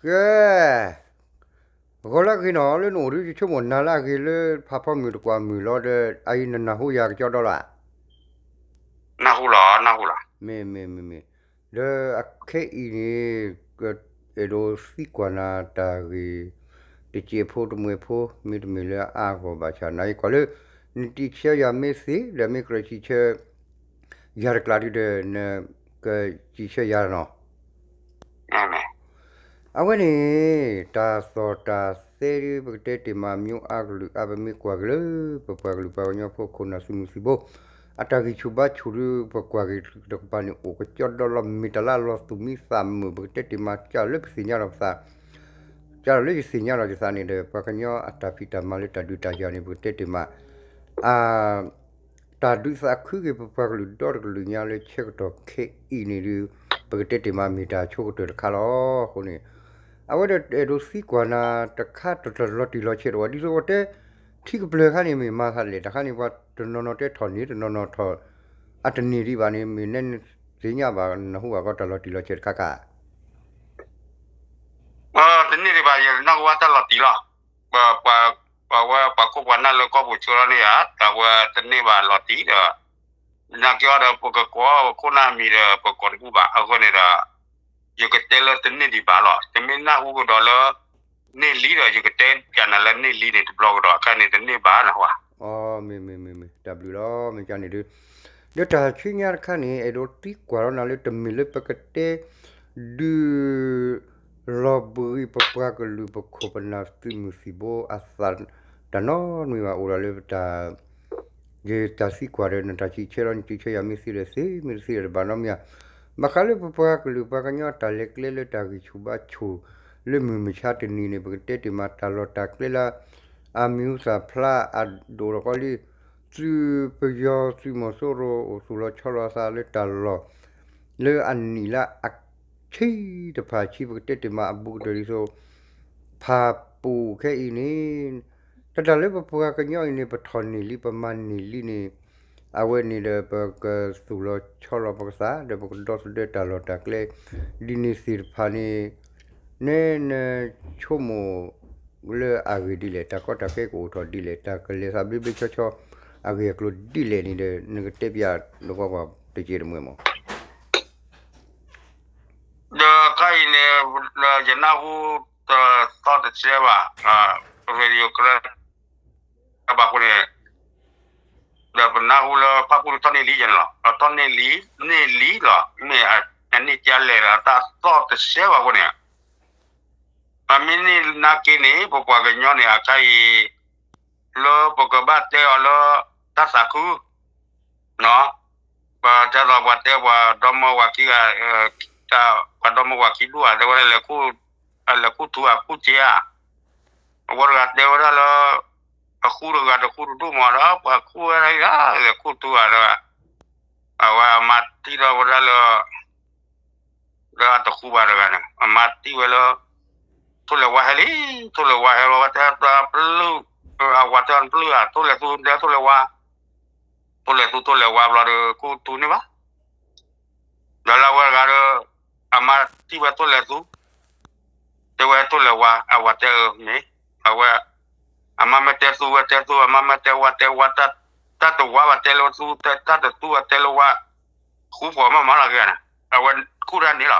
ကဲ, ဂီၤလၢအဂ့ၤနီၤ လၢနအိၣ်ဒုး ယဆိကမိၣ်နၤလၢအဂ့ၤလၢဖးဖီမုၢ်တကွၢ်မုၢ်လီၤဒီး အအံၤနနၢ်ဟူယၤကကီဒီလီၤ. နၢ်ဟူလီၤ, နၢ်ဟူလီၤ. မ့ၢ်, မ့ၢ်, မ့ၢ်, မ့ၢ်, ဒီးအခဲအံၤန့ၣ် အဲၣ်ဒိးသံကွၢ်နၤတၢ်ဂ့ၢ် တစဲးဖိတမှဲၤဖိ မ့တမ့ၢ်လၢအါဂီၢ်ဘၣ်ဆၣ် နၤအံၤကွၢ်လၢ နစံးဆၢယၤမ့ၢ်သ့ ဒီးမ့ၢ်ကြၢးစံးဆၢ ယၤတကျးဒုဒီး နကစံးဆၢယၤနီၤ. အဝဲန့ၣ် တၢ်သီၣ်တၢ်သဲဒု ပကတဲတ့ၢ်မး မျိုးအါကလုာ်အါ ပမ့ၢ်ကွၢ်က့ၤလၢ ပပှၤကလုာ်ပှၤကညီဖိခိၣ်နၢ်သုးမုၢ်သံၣ်ဘိ အတၢ်ဂံၢ်ဆူၣ်ဘါဆူၣ်ဒု ပကွၢ်က့ၤတကပၤန့ၣ် အိၣ်ကကီဒီလီၤ မ့ၢ်တၢ်လၢအလီၤသူၣ်မံသးမုာ် ပကတဲတ့ၢ်မး ကၢ်လၢပသ့ၣ်ညါဒီးပသး ကၢ်လၢယသ့ၣ်ညါဒီးယသးန့ၣ်ဒီး ပှၤကညီအတၢ်ဖံးတၢ်မၤလၢတၢ်ဒုးတၢ်ယၤန့ၣ် ပကတဲတ့ၢ်မး အ တၢ်ဒုးသးခုက့ၤပပှၤကလုာ်ဒီတကလုာ်ညါလၢဆၢကတီၢ်ခဲအံၤန့ၣ်ဒု ပကတဲတ့ၢ်မးမ့ၢ်တၢ်ဆိကတၢၢ်တခါလီၤ. အဃိန့ၣ် အဝဲဒၣ်အဲၣ်ဒိးသံကွၢ်နၤတခါ တၢ်တၢ်လီၤတံၢ်လီၤဆဲးတအိၣ် ဒ်သိးပတဲ ထံကပျၢၤခါန့ၣ် မ့ၢ်မၤသးလဲၣ် တခါန့ၣ် ပှၤတနီၤနီၤတဲထီၣ်န့ၢ် တနီၤနီၤထီၣ် အတန့ၢ်ဒံးဘၣ်န့ၣ် မ့ၢ်နဲနသ့ၣ်ညါဘၣ် နၢ်ဟူဘၣ်ကီတၢ်လီၤတံၢ်လီၤဆဲးတခါခါ တန့ၢ်ဒံးဘၣ် ယနၢ်ဟူဝဲတၢ်လီၤတံၢ်လီၤ. ပ ပ ပဝဲပှၤခိၣ်ပှၤနၢ်လၢကီၢ်ပူၤဆိလီၤန့ၣ်ဧါ အဝဲတန့ၢ်ဘၣ်လီၤတံၢ်ဒီး နာ်က့အီၤဒီး ပကကိးခိၣ်နၢ်မံၤဒီး ပကိးတဘူၣ်ဘၣ် အဃိန့ၣ်ဒီး ယကတဲလၢတန့ၢ်ဒံးဘၣ်လီၤ. တမ့ၢ်နၢ်ဟူကဒီးလၢ န့ၢ်လံဒီး ယကတဲပျးနၤလၢန့ၢ်လံန့ၣ် တဘျီကဒီး ခဲအံၤန့ၣ်တန့ၢ်ဘၣ်နၢ်ဟူဧါ. မ့ၢ်, မ့ၢ်, မ့ၢ်, မ့ၢ်, တၢ်ဘျုးလီၤ မ့ၢ်ကန့ၣ်ဒု ဒီးတၢ်ဆူညါတခါန့ၣ် အဲၣ်ဒိးသံကွၢ်လီၤနၤလၢတမ့ၢ်လၢပကတဲ ဒုး လီၤဘှံးပပှၤကလုာ်ပခိၣ်ပနၢ်သုးမုၢ်သံၣ်ဘိအသးတၢ်နီတမံၤဘၣ် အိၣ်ဒၣ်လၢပတၢ် ယတၢ်သံကွၢ်ဒီး နတၢ်စံးဆၢလီၤ နစံးဆၢယၤမ့ၢ်သ့ဒီးသ့ မ့ၢ်တသ့ဒီးတဘၣ်နီတမံၤဧါ. ဘၣ်ဃးလၢပပှၤကလုာ်ပှၤကညီတၢ်လဲၤကျဲလၢတၢ်ဂံၢ်ဆူၣ်ဘါဆူၣ် လၢမုၢ်မဆါတနံၤန့ၣ် ပကတဲတ့ၢ်မးတၢ်လီၢ်တၢ်ကျဲလၢ အမံၤဟူသၣ်ဖျါအဒိၣ်ထီၣ်ကီလံ သုးပယီၤသုးမီၤစိရိၤ အိၣ်သူၣ်လီၤဆီလီၤအသးလၢတၢ်လီၢ် လၢအနံၣ်လၢအဆံတဖၣ်ဆံ ပကတဲတ့ၢ်မးအဘူးကတၢၢ်ဒ်သိး ဖၣ်ပူၣ်ခဲအံၤန့ၣ် တၢ်တၢ်လၢပပှၤကညီအံၤန့ၣ် ပထီၣ်န့ၢ်လံ ပမၤန့ၢ်လံန့ၣ် အဝဲန့ၣ်ဒီး ပကသူၣ်လီၤဆီလီၤပကသး ဒီးပကဒီသဒၢတၢ်လီၢ်တၢ်ကျဲ ဒ်န့ၣ်သ့ၣ်တဖၣ်န့ၣ် နဲနဆိကမိၣ် လၢအဂ့ၢ်ဒ်လဲၣ် တၢ်ကီတၢ်ခဲကအိၣ်ထီၣ်ဒ်လဲၣ် တၢ်ကလဲၤသးဘျ့ဘျ့ဆှီဆှီ အဂ့ၢ်အကျိၤဒ်လဲၣ်န့ၣ်ဒီး နကတဲပျးဒီးပှၤတစဲးတမှဲၤမး ဒီးခဲအံၤန့ၣ် ယနၢ်ဟူ တသီတစဲးဘၣ် radio ကရၢ ဘၣ်အဃိန့ၣ် ဒီးပနၢ်ဟူလၢဖၣ်ပူၣ်ထီၣ်န့ၢ်လံယဲန့ၣ်လီၤ ထီၣ်န့ၢ်လံ န့ၢ်လံလီၤ မ့ၢ်အန့ၢ်ကလဲၣ်ဒီးတၢ်သီတစဲးဘၣ်အဃိန့ၣ် အမ့ၢ်န့ၢ်နာ်က့န့ၣ် ပပှၤကညီန့ၣ် အခါအံၤ လၢပကဘၣ်တဲအီၤလၢ တၢ်သးခု ပတဲသိးပှၤတဲပှၤဒီမါဝၤခံဂၤ ပှၤဒီမါဝၤခံဒူၣ်ဧါ တဲဝဲဒၣ်လဲၤခူၣ်ထူဧါ ခူၣ်စ့ဧါ အဝဲတဂၤတဲဝဲဒၣ်လၢ အဃူတဂၤတဃူတဒူၣ်မးဒီး ပှၤခူၣ်ဝဲဒၣ်လဲၤခူၣ်ထူဧါဒီး အဝဲအမါတံၢ်ထီၣ်ဝဲဒၣ်လၢ လၢအတဃူဘၣ်တဂၤန့ၣ် အမါတံၢ်ဝဲလၢ ထိၣ်လဲၤဝါဟဲလံ ထိၣ်လဲၤဝါဟဲလီၤ ဝဲတဲပျုၢ် အဝၤတဲပျုၢ်ဧါ ထိၣ်လဲၤသူတဲထိၣ်လဲၤဝါ ထိၣ်လဲၤသူထိၣ်လဲၤဝါဘျီဒီး ခူၣ်ထူန့ၢ်ဘၣ် ဒီးလၢအဝဲတဂၤဒီး အမါတံၢ်ဝဲထိၣ်လဲၤသူ တဲဝဲထိၣ်လဲၤဝါ အဝၤတဲအၢမ့ၢ် အဝဲ အမါမ့ၢ်တဲသူဝဲတဲသူ အမါမ့ၢ်တဲဝါတဲဝါ တၢ်တဝါဘၣ်တဲလၢသူ တၢ်တသူဘၣ်တဲလၢဝါ ဃူဖိးမးမးလီၤက့ၤန့ၣ် အဝဲခူၣ်တၢ်န့ၣ်လီၤ.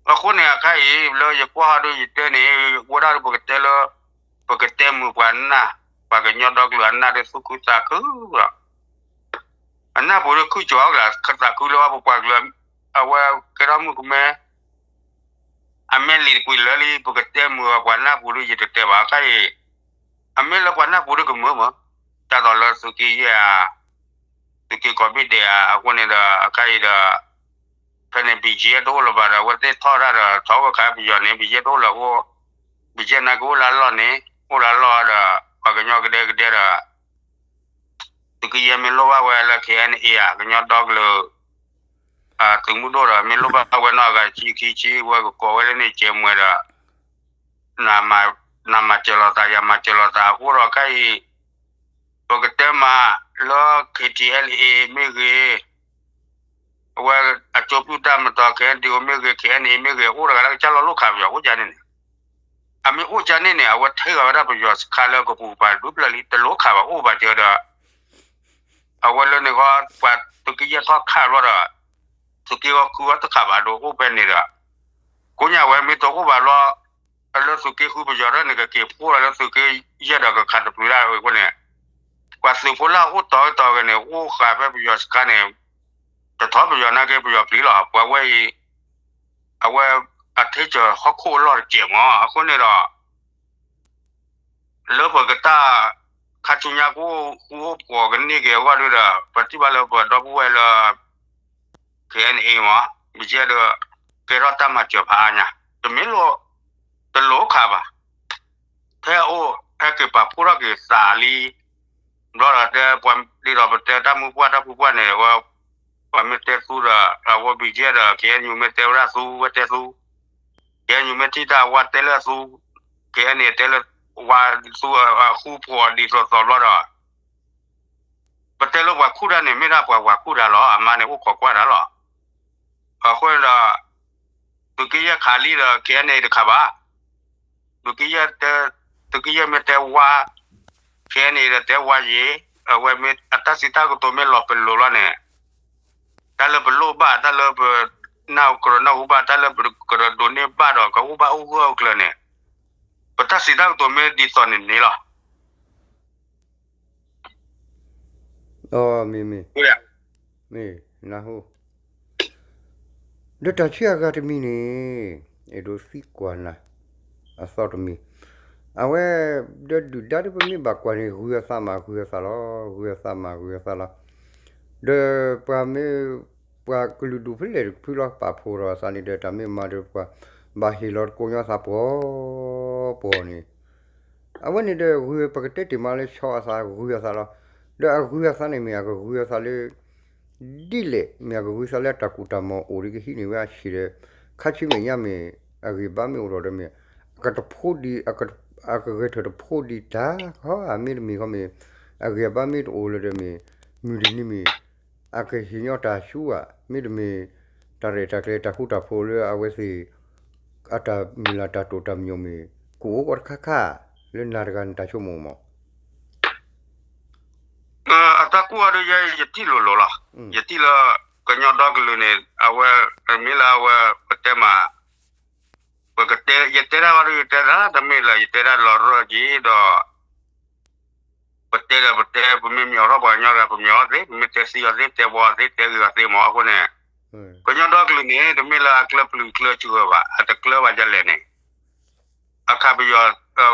အဃိန့ၣ် အခါအံၤ လၢယကွၢ်ဟီဒုးယတဲန့ၣ် ဝဲဒၣ်ဒီးပကတဲလၢ ပကတဲမုာ်ပှၤနၢ် ပှၤကညီဒီကလုာ်အနၢ်ဒီးသူၣ်ခုသးခုလီၤ. အနၢ်ပူၤဒီးခုကၠီၤအကျါ သးခုလၢပပှၤကလုာ် အဝဲကဲထီၣ်မုၣ်ကမဲ အမ့ၢ်လံာ်တကွံာ်လၢာ်လံ ပကတဲမုာ်ပှၤနၢ်ပူၤဒီး ယတတဲဘၣ်အခါအံၤ အမ့ၢ်လၢပှၤနၢ်ပူၤဒီးကမုာ်မး တၢ်သိးလၢသုးက့ယဲၢ်ဧါ သုးက့ကိးဘ့ၣ်ဒဲးဧါ အဃိန့ၣ်ဒီး အခါအံၤဒီး ဖဲန့ၣ် ဘံၣ်ကၠ့တအိၣ်လၢၤဘၣ်ဒီး အဝဲသ့ၣ်ထီၣ်တၢ်ဒီး ထီၣ်ဝဲခါပယီၤန့ၣ် ဘံၣ်ကၠ့တအိၣ်လၢၤအဃိ ဘံၣ်ကၠ့နာ်က့အိၣ်လၢအလီၢ်န့ၣ် အိၣ်လၢအလီၢ်ဒီး ပှၤကညီကဒဲကဒဲဒီး သုးက့ယဲၢ်မ့ၢ်လိၣ်ဘၣ်ဝဲလၢ ခ့ၣ်အဲၣ်အ့ၣ် ဧါ ကညီဒီကလုာ် သုးမုၢ်ဒိၣ်ဒီး မ့ၢ်လိၣ်ဘၣ်ဝဲနီၢ်ဂၤဆံခံဆံ ဝဲကကိးဝဲလၢန့ၣ်ကဲမွဲဒီး နမၤစၢၤလိာ်သး ယမၤစၢၤလိာ်သးအဃိဒီး ခဲအံၤ ပကတဲမးလၢ ခ့ၣ်ထံၣ်အဲၣ်လ်အ့ၣ် မ့ၢ်ဂ့ၤ အဝဲအကၠိပျုၢ်တၢ်မတီၤ ခ့ၣ်အဲၣ်ဒံၣ်အိၣ် မ့ၢ်ဂ့ၤ ခ့ၣ်အဲၣ်အ့ၣ် မ့ၢ်ဂ့ၤ အိၣ်တဂၤလၢကစၢ်လီၤလိၣ်ခးပယီၤအိၣ်ယါန့ၣ်န့ၣ် အမ့ၢ်အိၣ်ကန့ၣ်န့ၣ် အဝဲထဲဂၤဝဲဒၣ်ပယီၤစခါလၢကပူၤကပၤဒူပျၢၢ်လံ တလိၣ်ခးဘၣ်အိၣ်ဘၣ်ကဒီး အဝဲလၢန့ၣ်ဃီ ပှၤသုးက့ယဲၢ်ထီၣ်ခးဘျီဒီး သုးက့ဃီခုအီၤတခးဘၣ်ဒီးအိၣ်ဖဲန့ၣ်ဒီး ကိးညါဝဲမ့ၢ်တအိၣ်ဘၣ်ဘျီ လၢသုးက့ဃုပယီၤဒၣ်န့ၣ် ကက့ၤဖှိၣ်လီၤလၢသုးက့ယဲၢ်ဒီးကခးတပျုၤဒၣ်ဝဲအဃိန့ၣ် ပှၤသုးဖိလၢအအိၣ်တီၤဂ့ၤတီၤဂ့ၤန့ၣ် အိၣ်ဃာ်ဖဲပယီၤစခါန့ၣ် တထီၣ်ပယီၤနာ်က့ပယီၤပျံၤလီၤ ပှၤဝဲအံၤ အဝဲ အထံၣ်စၢၤဟီၣ်ခိၣ်အလီၢ်တစဲးမး အဃိန့ၣ်ဒီး လၢပကတၢ် ခါဆူညါကအိၣ်ဃူအိၣ်ဖိးကန့ၢ်က့ၤအဂီၢ်ဒီး ပထံၣ်ဘၣ်လၢပဒီပုၢ်ဝဲၢ်လၢ ခ့ၣ်အဲၣ်အဲၣ်မး မ့ၢ်ကဲဒီး ကဲထီၣ်တၢ်မၤစၢၤဖးအါညါ တမ့ၢ်လိၣ် တလိၣ်ခးဘၣ် ဖဲအိၣ် ဟဲက့ၤပာ်ဖှိၣ်ထီၣ်က့ၤသးလံ ဘျီဒီးတဲပှၤဒ်သိးပတဲတၢ်မုၢ်ပှၢ်တၢ်ဖုပှၢ်န့ၣ် ပှၤမ့ၢ်တဲသူဒီး အဝဲ ဘီကဲဒီး ခ့ၣ်အဲၣ်ယူၣ် မ့ၢ်တဲဝဲဒၣ်သူ ဝဲတဲသူ ခ့ၣ်အဲၣ်ယူၣ် မ့ၢ်ထံၣ်တၢ်ဝဲတဲလၢသူ ခ့ၣ်အဲၣ်ယူၣ် တဲလၢ ဝဲသူ ဃူဖိးဒ်သိးသိးဘျီဒီး ပတဲလၢပှၤခူၣ်တၢ်န့ၣ် မ့ၢ်ဒၣ်ပှၤဝၤခူၣ်တၢ်လီၤ အမါန့ၣ်အိၣ်ခိးကွၢ်တၢ်လီၤ အဃိန့ၣ်ဒီး သုးက့ယဲၢ်ခးလံဒီး ခ့ၣ်အဲၣ်ယူၣ် တခးဘၣ် သုးက့ယဲၢ် သုးက့ယဲၢ်မ့ၢ်တဲဝါ ခ့ၣ်အဲၣ်ယူၣ် ဒီးတဲဝါယ့ၤ အဝဲမ့ၢ်အတၢ်စံးတၢ်ကတိၤမ့ၢ်လီၤပလိာ်လီၤန့ၣ် တၢ်လၢပလိၣ်ဘၣ် တၢ်လၢပနၢ်ကရၢနၢ်ဟူဘၣ် တၢ်လၢပကရၢဒိးန့ၢ်ဘၣ်ဒီး ကအိၣ်ဘၣ်အိၣ်ဂၢၢ်အိၣ်ကျၢၤန့ၣ် ပတၢ်စံးတၢ်ကတိၤမ့ၢ်ဒ်သိးန့ၣ်န့ၣ်လီၤ. မ့ၢ် မ့ၢ် မ့ၢ် နၢ်ဟူ ဒီးတၢ်ဆံးအဂၤတမံၤန့ၣ် အဲၣ်ဒိးသံကွၢ်နၤ အသီတမံၤ အဝဲ ဒီးဒုၣ်ဒါဒီးပမ့ၢ်ဘၣ်ကွၢ်န့ၣ် ဂုၤအသးမးဂုၤအသးလီၤ ဂုၤအသးမးဂုၤအသးလီၤ ဒီးပှၤမ့ၢ် ပှၤကလုာ်ဒူၣ်ဖဲလဲၣ်တဖုလီၤ ပာ်ဖှိၣ်ထီၣ်အသးန့ၣ်ဒီး တၢ်မ့ၢ်မၤဒီးပှၤ ဘၣ်ဟ့ၣ်လီၤတကိးညီသးပှီၤ ပှီၤန့ၣ် အဝဲန့ၣ်ဒီးဂုၤ ပကတဲတ့ၢ်မးလၢဆီအသးဂုၤအသးလီၤ. ဒီးအဂုၤအသးန့ၣ်မ့ၢ်အကဂုၤအသးလၢ ဒ်လဲၣ် မ့ၢ်အကဂုၤသးလၢအတၢ်ကူၣ်တၢ်မီၤအိၣ်ဒံးကဟံးန့ၢ်ဝဲအဆံးဒီး ခါဆူမဲာ်ညါမ့ၢ် အဂံၢ်ဘါမ့ၢ်အိၣ်ထီၣ်ဒီးမ့ၢ် အကတဖိဒံး အကဂဲၤထၢၣ်တဖိဒံးတၢ်ခီ အမ့တမ့ၢ်ခီမ့ၢ် အဂံၢ်အဘါမ့ၢ်တအိၣ်လၢၤဒီးမ့ၢ် မုၢ်တနံၤမ့ၢ် အကဟ့ၣ်ညီတၢ်ဆူၣ်ဧါ မ့တမ့ၢ် တၢ်ရဲၣ်တၢ်ကျဲၤတၢ်ဃူတၢ်ဖိးလၢအဝဲသ့ၣ် အတၢ်မုၢ်လၢ်တၢ်တိာ်တၢ်ပညိၣ်မ့ၢ် ကအိၣ်ကီးတခါခါ လၢနၤတဂၤနတၢ်ဆိကမိၣ်မး အတၢ်ကူၣ်အီၤဒီးယဲယထံၣ်လိၤလိၤလီၤ. ယထံၣ်လၢ ကညီဒီကလုာ်န့ၣ် အဝဲ မ့ၢ်လၢအဝဲ ပတဲမး ပကတဲ ယတဲတၢ်ဘၣ်ဒီးယတဲတၢ် တမ့ၢ်လၢယတဲတၢ်လီၤရၢၢ်က့ၤဒီး ပတဲဒီးပတဲ ပမ့ၢ်မ့ၢ်အီၤထီၣ်ပှၤကညီတဂၤ ပမ့ၢ်အီၤသ့ ပမ့ၢ်တဲသံအီၤသ့ တဲဘီအီၤသ့ တဲဂ့ၤအီၤသ့မး အဃိန့ၣ် ကညီဒီကလုာ်န့ၣ် တမ့ၢ်လၢအကျၢပျုၢ်ကျၢစှၤဘၣ် အတကျၢဘၣ်ဒ်လဲၣ်န့ၣ် အခါပယီၤ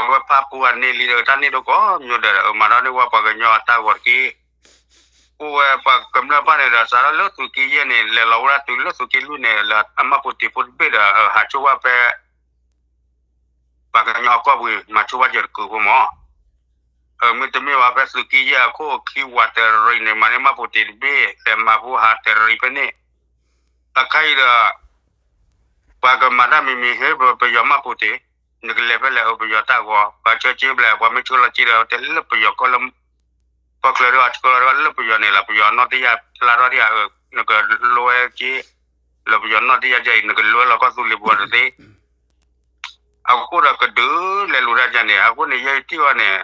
ဝဲဖးပူၤအန့ၢ်လံဒီး တၢ်န့ၢ်ဒိၣ်ကိးမံၤဒဲးဒီး မၤထီၣ်န့ၢ်ဝဲပှၤကညီအတၢ်ဂီၤတက့ၢ်. အိၣ်ဝဲပှၤကမျၢၢ်ဘၣ်န့ၣ်ဒီး စးထီၣ်လၢသုးက့ယဲၢ်န့ၣ် လဲၤလီၤဝဲဒၣ်တုၤလၢသုးက့လွံၢ်န့ၣ် လၢအမှတ်ပုံတင်ဖိတဘ့ၣ်ဒီး ဟးဆိၣ်ဘၣ်ဖဲ ပှၤကညီအကီၢ်ပူၤ မၤဆိၣ်ဘၣ်စၢၤတကုာ်ဖိမး မ့တမ့ၢ်ဘၣ်ဖဲသုးက့ယဲၢ်အခိၣ်ခံဝးတရံးန့ၣ် မၤန့ၢ်မှတ်ပုံတင်တဘ့ၣ် လဲၤမၤဖိဟးတရံးဖဲန့ၣ် အခါအံၤဒီး ပှၤကမၤတၢ်မံၤမံၤဟ့ၣ်ပယီၤမှတ်ပုံတင် နကလဲၤဖဲလဲၣ်အိၣ်ပယီၤတၢ်ဂီၤ ပှၤဆၢက့ဖျဲၣ် ပှၤမ့ၢ်ဆှၢလီၤက့ဒီး တဲလၢပယီၤကီၢ်လၢ ကီၢ်ချၢဒီးအဆှၢလီၤလၢပယီၤန့ၣ်လီၤ ပယီၤနီၢ်တယၢ်ဖျါထီၣ်ဒံးဧါ နကလိဝဲက့ လၢပယီၤနီၢ်တယၢ်ဒ်အံၤ နကလိဝဲလီၤကီၢ်သူလ့ၤပူၤတသ့ အဃိဒီးကဒုးလဲၤလိာ်တၢ်ဒ်န့ၣ် အဃိန့ၣ် ယဲယထံၣ်အီၤန့ၣ်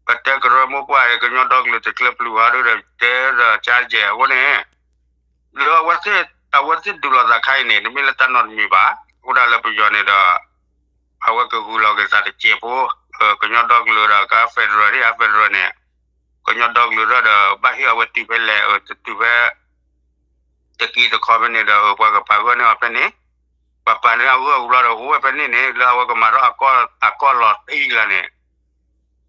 ပတဲကရၢမိၢ်ပှၢ် ကညီဒီကလုာ်တကျၢပျုၢ်ဘၣ်ဒီး တဲဒီးကါတကဲးအဃိန့ၣ် လၢအဝဲသ့ၣ်ဒုးလိာ်သးခါအံၤန့ၣ် တမ့ၢ်လၢတၢ်နီတမံၤဘၣ်. အိၣ်ဒၣ်လၢပယီၤန့ၣ်ဒီး အဝဲကဂုာ်လီၤက့ၤသးတစဲးဖိ ကညီဒီကလုာ်ဒီးက federal ဒ်အ federal န့ၣ် ကညီဒီကလုာ်ဒီး ဘၣ်ဟ့ၣ်အဝဲတုၤဖဲလဲၣ် တုၤဖဲ တကံတခီဖဲန့ၣ်ဒီး ပှၤကပာ်ဂၢၢ်န့ၢ်အီၤဖဲန့ၣ် ပှၤပာ်န့ၢ်အဂၢၢ်အကျၢၤဒီး အိၣ်ဝဲဖဲန့ၣ်န့ၣ် လၢအဝဲကမၤထီၣ်အကီၢ်လီၤတံၢ်ကလၤန့ၣ်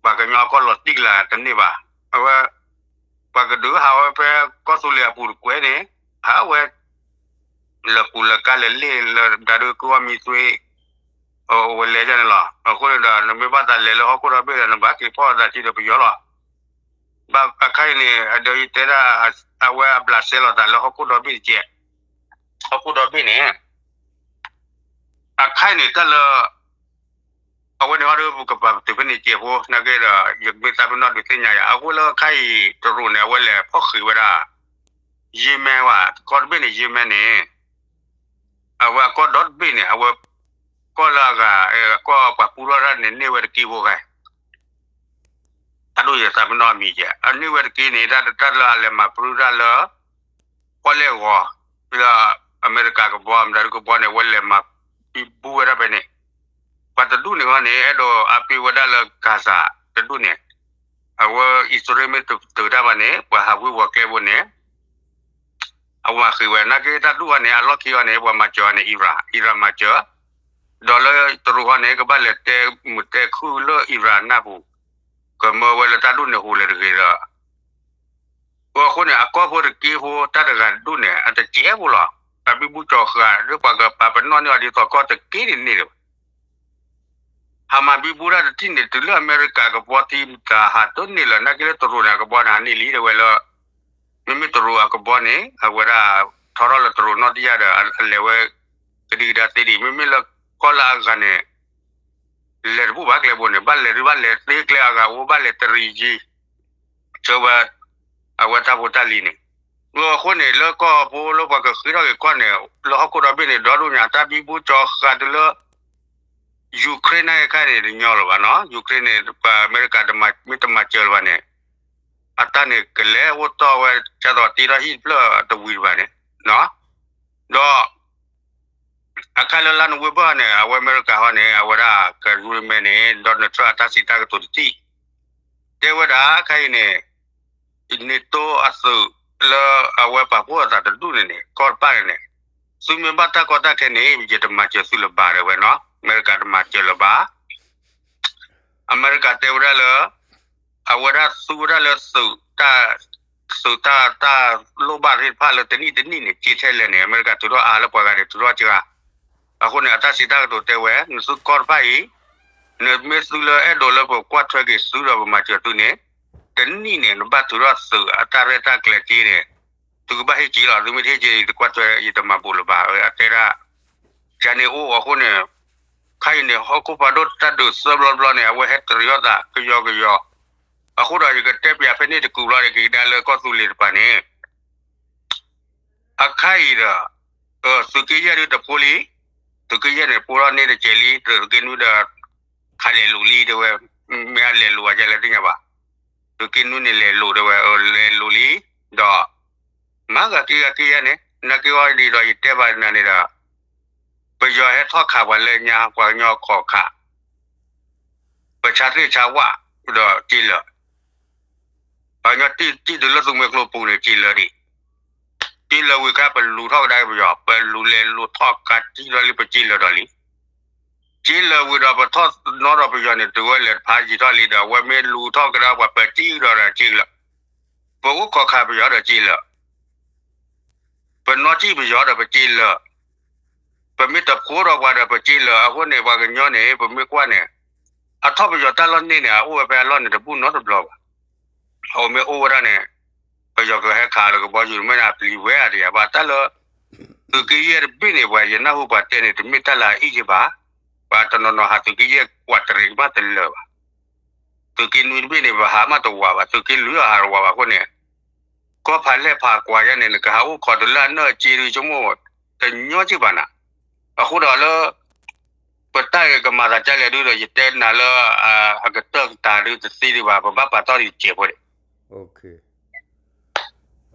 ပှၤကညီအကီၢ်လီၤတံၢ်ကလၤတန့ၢ်ဘၣ်. အဝဲ ပှၤကဒုးဟးဝဲဖဲကီၢ်သူလ့ၤအပူၤတကွဲးန့ၣ် ဟးဝဲ လၢပူၤလၢကါလၢလ့ၣ်လၢဒါဒုးကဝီၤမံသွ့ အိၣ်ဝဲလဲၤဒ်န့ၣ်လီၤ. အဃိန့ၣ်ဒီး နမ့ၢ်ဘၣ်သးလဲၤလၢဟီၣ်ခိၣ်ဒီဘ့ၣ်ဒီး နဘၣ်က့ၤဖီၣ်သးစုဒီးပယီၤလီၤ. ဘၣ်အခါအံၤန့ၣ် အဒီးယတဲဒၣ် အဝဲအဘျးစဲလိာ်သးလၢဟီၣ်ခိၣ်ဒီဘ့ၣ်တကဲး ဟီၣ်ခိၣ်ဒီဘ့ၣ်န့ၣ် အခါအံၤန့ၣ်တၢ်လၢ အဝဲန့ၣ်ဟီဒီး ပကပာ်ပတုာ်ဖဲန့ၣ်စဲးဖိ နာ်က့ဒီး ယမ့ၢ်သးပ့ၤနီၣ်ဒုးသ့ၣ်ညါယၤ အဃိလၢအခါအံၤ တရူးန့ၣ် အဝဲလဲၤဖီၣ်ဃံးဝဲဒၣ် ယ့မဲဝဲ ကီၢ်တဘ့ၣ်န့ၣ် ယ့မဲန့ၣ် အဝဲအကီၢ်ဒီတဘ့ၣ်န့ၣ် အဝဲ ကီၢ်လၢအဂၤ ကီၢ်ပှၤပူထီၣ်တၢ်န့ၣ် န့ၢ်ဝဲတက့ၢ်ဖိဂၤ တၢ်ဒိၣ်ယသးပ့ၤနီၣ်အမံၤကဲ အန့ၢ်ဝဲတက့ၢ်န့ၣ် တၢ်တၢ်လၢအလဲၤမၤပြူတၢ်လၢ ပီၣ်လဲၣ်ဂီၤ လၢအမဲရကၤကဘီ မတၤဒုကဘီန့ၣ် အဝဲလဲၤမၤဘံဘူဝဲဒၣ်ဖဲန့ၣ် ပှၤတဒူၣ်န့ၣ်ဃီန့ၣ် အဲၣ်ဒိးအါပ့ၤဝဲဒၣ်လၢ Gaza တဒူၣ်န့ၣ် အဝဲအံၣ်စရ့လးမ့ၢ်တတုၤတၢ်ဘၣ်န့ၣ် ပှၤဟးဝ့ၤဝီၤကျဲဘိန့ၣ် အဝဲမၤဃ့ဝဲ နာ်က့တၢ်ဒူၣ်အီၤန့ၣ် အလီၢ်ခံအီၤန့ၣ် ပှၤမၤစၢၤအီၤန့ၣ် Iran, Iran မၤစၢၤ ဒီးလၢတရူးဃီန့ၣ် ကဘၣ်လဲၤတဲမုာ်တဲခုၣ်လၢ Iran နၢ်ပူၤ ကမၢဝဲလၢတၢ်ဒူၣ်န့ၣ်ဟူးလဲၤတဂ့ၤဒီး အဃိန့ၣ် အကီၢ်ဖိတက့ၢ်ဖိ တၢ်တဂၤဒူၣ်န့ၣ် အတစဲးဖိလီၤ. တၢ်ဘံဘူကၠီၤဃာ် လၢပှၤကပာ်ပနီၣ်န့ၢ်အီၤဒ်သိးကီၢ်တက့ၢ်န့ၣ်န့ၣ်လၢၤဘၣ် ဟးမၤဘံဘူတၢ်တထံၣ်န့ၣ် တုၤလၢအမဲရကၤကဘီထံ တၢ်ဟးတန့ၢ်လၢၤ နာ်က့လၢတရူးန့ၣ် အကဘီန့ၣ် ဟးန့ၢ်လံတဲဝဲလၢ မ့မ့ၢ်တရူးအကဘီန့ၣ် အဝဲဒၣ်ထီထီၣ်လၢတရူးနီၢ်တယၢ်ဒီး အလဲၤဝဲကဒံကဒါသ့ဒံး မ့မ့ၢ်လၢကီၢ်လၢအဂၤန့ၣ် လဲၤတဘူၣ်ဘၣ်ကျဲဘိန့ၣ် ဘၣ်လဲၤဒုးဘၣ်လဲၤသ့ကျဲအဂၤအိၣ် ဘၣ်လဲၤတရံးယံၤ ဆၢဝဲ အဝဲတၢ်ဖိတၢ်လံၤန့ၣ် အဃိန့ၣ် လၢကီၢ်ဖိလၢပှၤကဃ့ထီၣ်က့ၤကီၢ်န့ၣ် လၢဟီၣ်ခိၣ်ဒီဘ့ၣ်န့ၣ် ဒီဒိၣ်ညါ တၢ်ဘံဘူကၠီၤဃာ်တုၤလၢ Ukraine နာ်က့ခါန့ၣ် တညီလၢၤဘၣ်နီၤ Ukraine န့ၣ် ပှၤအမဲရကၤမ့ၢ်တမၤစၢၤလၢၤဘၣ်န့ၣ် အတၢ်န့ၣ်ကလဲၤအိၣ်တီၢ်ဝဲ ကသိးတ့ထီၣ်ဟံၣ်တဖျၢၣ်တဝံၤတဘၣ်န့ၣ် ဒီး အခါလၢလါနိၣ်ဝ့ဘၢၣ်န့ၣ် အဝဲအမဲရကၤဟီန့ၣ် အဝဲဒၣ်ကရံမဲန့ၣ် Donald Trump အတၢ်စံးတၢ်ကတိၤတထံၣ် တဲဝဲဒၣ်ခဲအံၤန့ၣ် NATO အသုးလၢ အဝဲပာ်ဖှိၣ်အသးတဒူၣ်န့ၣ်န့ၣ် ကီၢ်တဖၣ်န့ၣ်န့ၣ် သုမ့ၢ်ဘၣ်တၢ်ကီတၢ်ခဲန့ၣ် ယတမၤစၢၤသုလၢၤဘၣ်တဲဝဲနီၤ အမဲရကၤတမၤစၢၤလၢၤဘၣ် အမဲရကၤတဲဝဲဒၣ်လၢ အဝဲဒၣ်သူဝဲဒၣ်လၢသုးတၢ် သုးတၢ် တၢ်လိၣ်ဘၣ်သ့ၣ်တဖၣ်လၢတနံၣ်တနံၣ်န့ၣ် က့ထဲလဲၣ်န့ၣ် အမဲရကၤထုးထီၣ်အါလၢပှၤဂၤန့ၣ် ထုးထီၣ်စှၤ အဃိန့ၣ် အတၢ်စံးတၢ်ကတိၤတဲဝဲ နသုကီၢ်တဖၣ်အံၤ နမ့ၢ်သုလၢအဲၣ်ဒိးလၢပကွၢ်ထွဲက့ၤသုဒီးပမၤစၢၤသုန့ၣ် တနံၣ်န့ၣ် နဘၣ်ထုးထီၣ်သုးအတၢ်ရဲၣ်တၢ်ကျဲၤက့န့ၣ် သုကဘၣ်ဟ့ၣ်က့လီၤ သုမ့ၢ်တဟ့ၣ်က့ ယတကွၢ်ထွဲ ယတမၤဘူးလၢၤဘၣ် အတဲဒၣ် ယၤန့ၣ်အိၣ်အဃိန့ၣ် ခါအံၤန့ၣ် ဟီၣ်ခိၣ်ဖးဒိၣ်တၢ်ဒုးသၢဘျီတဘျီန့ၣ် အဝဲဟဲတရံးအီၣ်သးကယီကယီ အဃိဒီးယကတဲပၠးဖဲန့ၣ်တကူးဘျီန့ၣ် က့ၤကဒါလၢကီၢ်သူလ့ၤတပၤန့ၣ် အခါအံၤဒီး သုးက့ယဲၢ်ဒုးတဖိလံ သုးက့ယဲၢ်န့ၣ် ပိၢ်ထီၣ်န့ၢ်တစဲးလံ သုးက့နွံဒီး ခးလဲၤလိာ်လံတဲဝဲ မ့ၢ်အလဲၤလိာ်အကလဲၣ်သ့ၣ်ညါဘၣ် သုးက့နွံန့ၣ်လဲၤလိာ်တဲဝဲ လဲၤလိာ်လံ ဒီး မၤဂၤက့ၤဂၤက့ၤယဲၢ်န့ၣ် နာ်က့အီၤဒ်ဒီးယတဲဘၣ်နၤန့ၣ်ဒီး ပယီၤဟဲထီၣ်ခးပှၤလၢညါ ပှၤကညီခီၣ်ခး ပဆါသ့ၣ်ဆါဝၣ် ဒီးက့လၢာ် ပှၤကညီတံၢ်တုၤလၢသူမှဲကျိပူၤန့ၣ် က့လၢာ်ဒံး က့လၢာ်ဝံၤခါ ပလူၤထီၣ်ကဒါက့ၤပယီၤ ပလူၤလဲၤလူၤထီၣ်ခးကံထီၣ်လံ ပက့လၢာ်ဒီးလံ က့လၢာ်ဝံၤဒီးပထီၣ်နီဒီးပယီၤန့ၣ် တုၤဝဲလဲၤတဖးယံၤထီၣ်လံဒီး အဝဲမ့ၢ်လူၤထီၣ်ကဒါပှၤ ပကံဒီးဒီးက့လၢာ် ပအိၣ်ခီၣ်ခးပယီၤဒီးက့လၢာ် ပနီၢ်ကံၣ်ပယီၤဒီးပက့လၢာ် ပမ့ၢ်တဖိဒီးပှၤဒီးပက့လၢာ် အဃိန့ၣ် ပှၤကညီန့ၣ် ပမ့ၢ်ကွၢ်န့ၣ် အထီၣ်ပယီၤတၢ်လီၢ်န့ၢ်န့ၣ် အအိၣ်ဝဲဖဲအလီၢ်န့ၣ်တဘူၣ်နီတဘျီဘၣ် အအိၣ်မ့ၢ်အိၣ်ဝဲဒၣ်န့ၣ် ပယီၤကဟဲခးလၢကဘီယူၤ မ့ၢ်ဒၣ်ပျံၤဝဲအါဒံးဘၣ် တၢ်လၢ သုးက့ယဲၢ်တဘ့ၣ်န့ၣ် ပှၤယနၢ်ဟူပှၤတဲန့ၣ် တမ့ၢ်တၢ်လၢအအံၣ်က့ဘၣ် ပှၤတနီၤနီၤဟးသုးက့ယဲၢ်ကွၢ်တရံးကမၣ်တလၢာ်ဘၣ် သုးက့နွံတဘ့ၣ်န့ၣ် ပဟးမးတဝးဘၣ် သုးက့လွံၢ်အဟးတဝးဘၣ်အဃိန့ၣ် ကီၢ်ဖးလဲၢ်ဖးကွၢ်ယဲန့ၣ် နကဟးအိၣ်ခိးတုၤလၢအနၢၣ်အစ့ဒုး ဆိကမိၣ်တညီက့ဘၣ်နၤ အဃိဒီးလၢ ပတၢ်ဂ့ၤကမၤသးဒ်လဲၣ်ဒုးဒီး ယတဲနၤလၢ အကတၢၢ်ကတၢၢ်ဒုးတသ့ဒံးဘၣ် ပဘၣ်ပာ်တီၢ်ဒံးစဲးဖိန့ၣ် OK,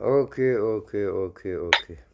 OK, OK, OK, OK.